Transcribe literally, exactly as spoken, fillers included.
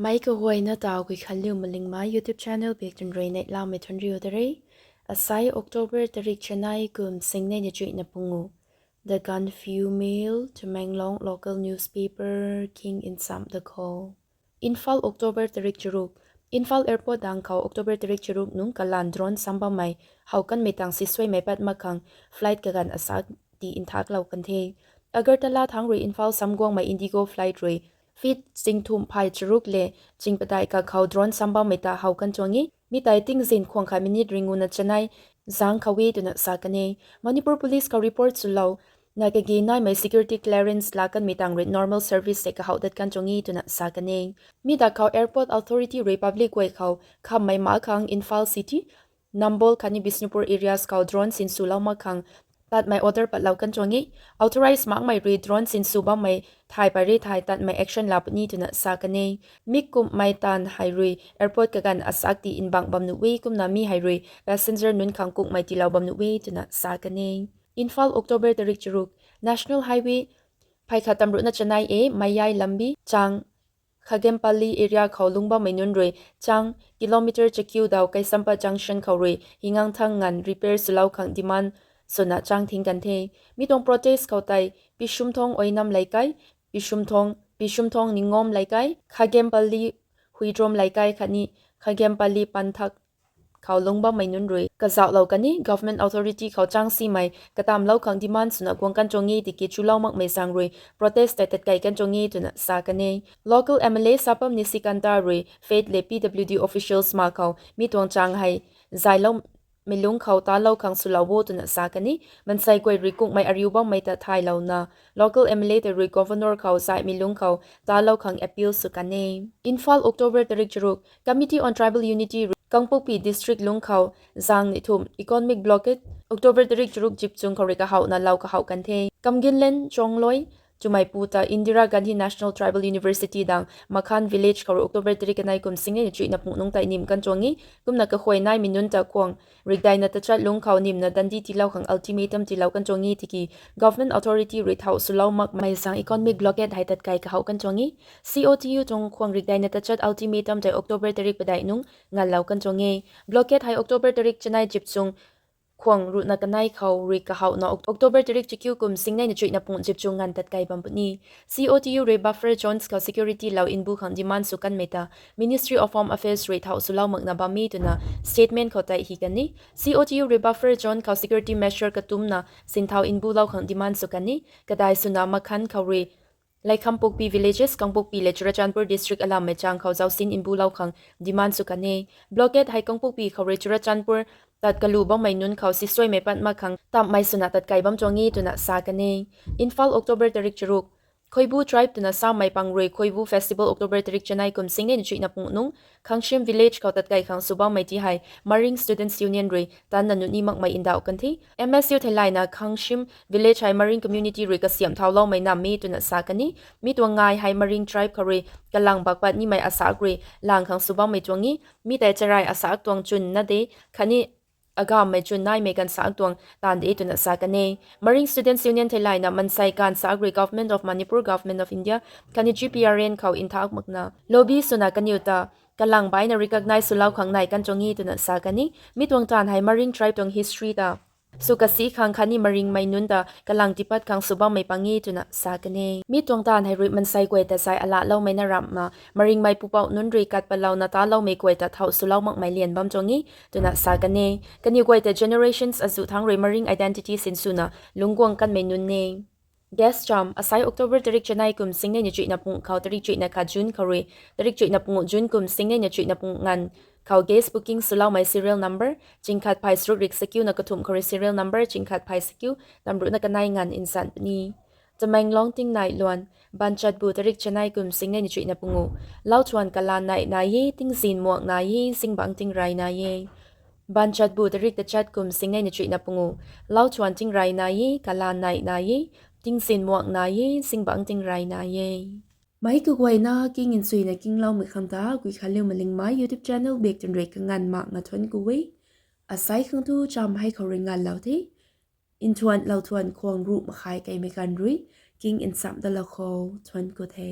Meic kaguayna ta Guikhanliu Malingmei YouTube channel bak tun rui neihlamei thuanc riu ta re. Asai October tarik chanei kum singnei na chuihna pungu. The Gaanphiu Mail, Tamenglong local newspaper king nsam da khou. Imphal, October tarik charuk. Imphal airport dang khou October tarik charuk nung kalan drone sam bammei how kanmei tang sisuaimei pat mak khang flight kaganv asak ti nthaklou kan the. Agartala thangc rui Imphal sam guangmei Indigo flight rui feet chingthumh phay charuk le chingpadeih kakhou drone sam bammei ta how kan tuang e. Mi tei tingzin khwang khat minute ringuna chanei zangc khou e twna sa kan e. Manipur Police khou report swlou na kage naimei security clearance laa kanmei tang rui normal service se kahaw dat kan tuang e twna sa kan e. Mi da khou airport authority rui public guay khou khammei mak khang Imphal City, Nambol khatni Bishnupur areas khou drone sinswlou mak khang tatmei order patlou kan tuang e. Authorized makmei rui drone sinsw bammei thay pary thei tatmei action laa puni twna sa kan e. Mi kumhmei taanv hei rui airport kaganv asak ti nbang bam nuh e, kumna mi hei rui passenger nunc khang kukmei tiilou bam nuh e twna sa kan e. Imphal, October tarik charuk. National Highway phay khat tamruhna chanei e, Mayai Lambi, Chang, Khagempally area khou lungc bammei nunc rui chang kilometer chakiu daw Keisampa Junction khou rui hingang thang nganv repair swlou khang demand swna chang thing kan the. Mi tuang protest khou tei Pishumthong Oinam Leikai, Pishumthong, Pishumthong Ningom Leikai, Khagempally Huidrom Leikai khatni Khagempally Panthak khou lungc bammei nunc rui kazauhlou kan e. Government authority khou chang simei katamlou khang demand swna guang kan tuang e tiki chulou makmei zaeng rui protest tei tatkei kan tuang e twna sa kan e. Local M L A Sapam Nisikanta rui Fed le P W D officials ma khou mi tuang chang hei zayloumei lungc khou talou khang swlou o twna sa kan e. Mansei guay rui kukmei ariu bammei ta thaylouna local M L A tei rui governor khou zaymei lungc khou talou khang appeal sw kan e. Imphal, October tarik charuk. Committee on Tribal Unity rui Kangpokpi district lungc khou zaeng neih thumh economic blockade October tarik charuk zipchung khou rui kahowna lou kahowh kan the. Kamginlen Chongloi twmei pu ta Indira Gandhi National Tribal University dang Makhan village khou rui October tarik kanei kum singnei na chuihna pung nungc tei nim kan tuang e. Kumna kakhuay naimei nunc ta khwang rikdeina tachat lungc khou nimna dandi tiilou khang ultimatum tiilou kan tuang e tiki government authority rui thau swlou makmei zaeng economic blockade hei tatkei kahowh kan tuang e. C O T U tuang khwang rikdeina tachat ultimatum tei October tarik padeih nung nganlou kan tuang e. Blockade hei October tarik chanei zipchung khwang ruhna kanei khou rui kahowna Oc-, October tarik chakiu kum singnei na chuihna pung zipchung nganv tatkei bam puni. C O T U rui buffer zones khou security lou nbu khang demand sw kanmei ta Ministry of Home Affairs rui thau swlou makna bam e twna statement khou tei hi kan e. C O T U rui buffer zone khou security measure katumna sinthau nbulou khang demand sw kan e. Kadai swna Makhan khou rui Leikhampokpi villages, Kangpokpi le Churachandpur district alammei chang khou zausin nbulou khang demand sw kan e. Blockade hei Kangpokpi khou rui Churachandpur tat kalu bammei nunc khou sisuaimei pat mak khang tamhmei swna tatkei bam tuang e twna sa kan e. Imphal, October tarik charuk. Khoibu tribe twna samei pang rui Khoibu festival October tarik chanei kum singnei na chuihna pung nung Khangshim village khou tatkei khang sw bammei ti hei Maring Students Union rui tanna nuni makmei ndauh kan the. M S U theilayna Khangshim village hei Maring community rui kasiamh thauloumei nam e twna sa kan e. Mi tuang ngai hei Maring tribe khou rui kalang bak pat nimei asak rui lang khang sw bammei tuang e. Mi tei charai asak tuang chwnna de khatni agammei chwn naimei ganvsak tuang taanv de twna sa kan e. Maring Students Union theilayna mansei ganvsak rui Government of Manipur, Government of India khatni G P R N khou nthak makna lobby swna kaniw ta kalang baina recognize swlou khang nai kan tuang e twna sa kan e. Mi tuang taanv hei Maring tribe tuang history ta sw kasi khang khatni Maringmei nunc ta kalang tiipat khang sw bammei pang e twna sa kan e. Mi tuang taanv hei rui mansei guay ta zay alaloumei na ramhna Maringmei pupouh nunc rui kat patlouna taloumei guay ta thau swlou makmei lian bam tuang e twna sa kan e. Kaniw guay ta generations azuh thangc rui Maring identity sinswna lungcguang kanmei nunc e. Guest cham, asai October tarik chanei kum singnei na chuihna pung khou tarik chuihna khat June khou rui tarik chuihna pung June kum singnei na chuihna pung nganv khou guest booking swloumei serial number ching khat phay saruk rik sakiuna kathumh khou rui serial number ching khat phay sakiu tamruhna kanei nganv nsan puni. Tamenglong tingnai luan, Banchatbu tarik chanei kum singnei na chuihna pungu. Lauthuan kalan nai nai e, tingzin muak nai e, zingbangc tingrey nai e. Banchatbu tarik tachat kum singnei na chuihna pungu. Lauthuan tingrey nai e, kalan nai nai e, tingzin muak nai e, zingbangc tingrey nai e. Meic kaguayna king nsuina kingloumei khang ta Guikhanliu Malingmei YouTube channel bak tun rui kanganv makna thuanc ku e. Asai khang tu cham hei khou rui nganvlou the. Nthuan lauthuan khwang ruh makhai keimei ganv rui king nsam dalou khou thuanc ku the.